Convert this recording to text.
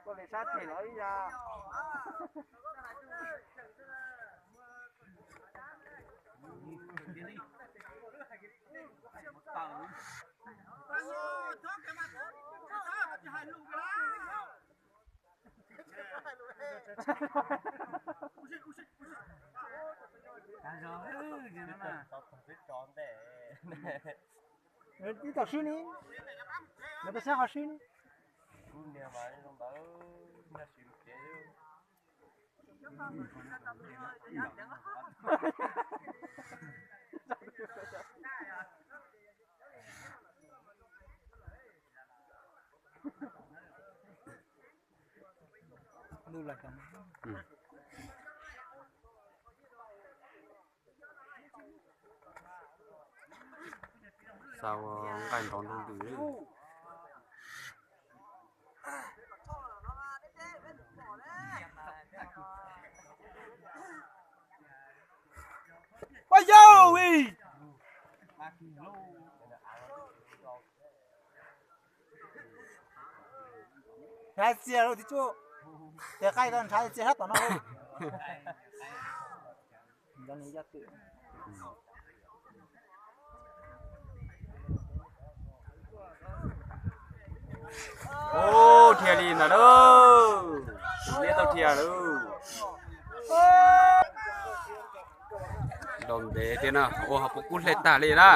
Koj li sab teg los ib yam. Ib tau swb ni, lawv peb sab qhov swb ni. Xav ua nqaij nrov nroo ntws. Ua yau i. Nrhav txias lawm, tes qaij tau nrhav txias sab tom no. Ub, dhia li ntawd lauj, neb tau dhia lauj. Nrau ntev tiag na, ua ho puas kub hle tag li na.